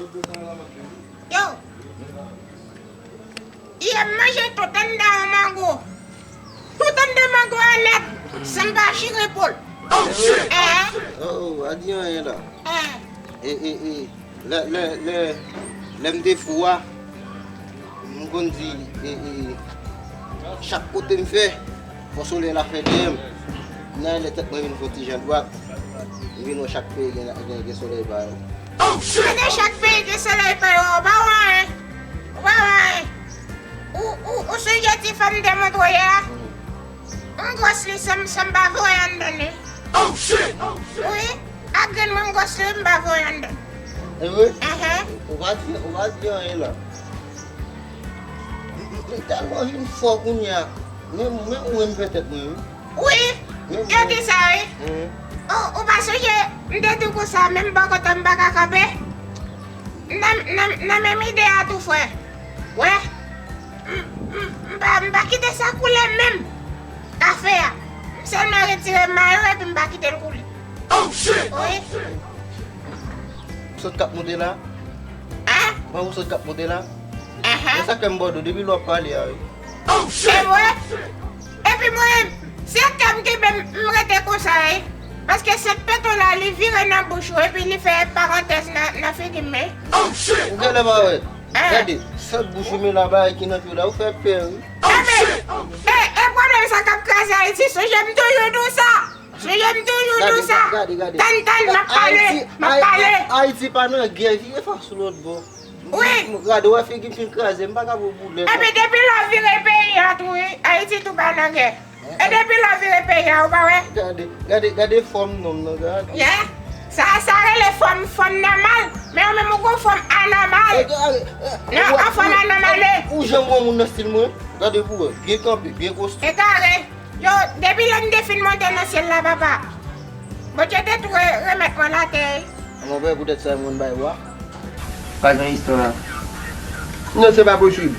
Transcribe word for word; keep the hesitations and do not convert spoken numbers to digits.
Yo! Yè m manje tout anndan yon mango. Tout anndan mango a nèt, san m pa chire po l. Oh, shit! Eh, Oh, pa di anyen la. eh. E, e, e, lè, lè, lè, lè m te fou a, m konn di, e, e, chak kote m fè, fò solèy la fè dèyè m. Nan lè tèt mwen vin fè yon ti jan dwat, m vin wè chak peyi gen, gen, gen solèy pa yo. Gade chak peyi gen solèy pa yo, ou pa wè anyen. Ou pa wè anyen. Ou, ou, ou sonje ti fanm te montre w yè a? M gwòs li san m, san m pa voye anndan li. Wi, ak grenn mwen m gwòs li, m pa voye anndan. E vre? Enhen. Ou pa di, ou pa di anyen la. M, m, m tèlman vin fò kounye a. Men, men ou menm fè tèt mwen, wi. Wi, Men yo mwen di sa, wi. Mhm. Ou, ou pa sonje, m te di w konsa, menm bò kote m pa ka kanpe. Nan, nan, nan menm ide a tou, frè. Wè. M, m, m pa, m pa kite sa koule menm. Kafe a. M sèlman retire mayo epi m pa kite l koule. Wi. Sot k ap monte la? Hein? Mwen ou sot k ap monte la? Enhen. E sa k fè m bòdou depi lè w ap pale a, wi. E vre? Epi mwen, se tè m kenbe m, m rete konsa, wi. Paske sèt peto la, li vire nan bouch ou, epi li fè parantèz nan, nan figi m, wi. Ou genlè pa wè. Hein? Gade, sèt bouch ou men la bagay ki nan pye w la, ou fè pè, wi. Enben, e, e pwoblèm sa k ap kraze Ayiti, sonje m toujou di w sa. Sonje m toujou di w sa. Gade, gade, gade. Tann, tann, m ap pale, Ayiti, m ap Ay-, pale. Ayiti pa nan gè, vire fas ou lòt bò. Wi. M, gade, wè figi m fin kraze, m pa ka pran boulèt. Epi depi lè w vire peyi a tou, wi, Ayiti tou pa nan gè. E depi lè w vire peyi a, ou pa wè? Gade, gade, gade fòm nonm nan, gade. Yeah. Sa, sa rele fòm, fòm nòmal. Men ou menm ou gon fòm anòmal. E, gade, e, Non, ou, an fòm ou, anòmal, e. Ou janm wè moun nan stil mwen? Gade pou wè, byen kanpe, byen kostime. E kare. Yo, depi lè m te fin monte nan syèl la, papa, Bondye te tou re-, remèt mwen latè. Mwen pè poutèt sa mwen bay wa. Pa gen istwa. Non, se pa posib.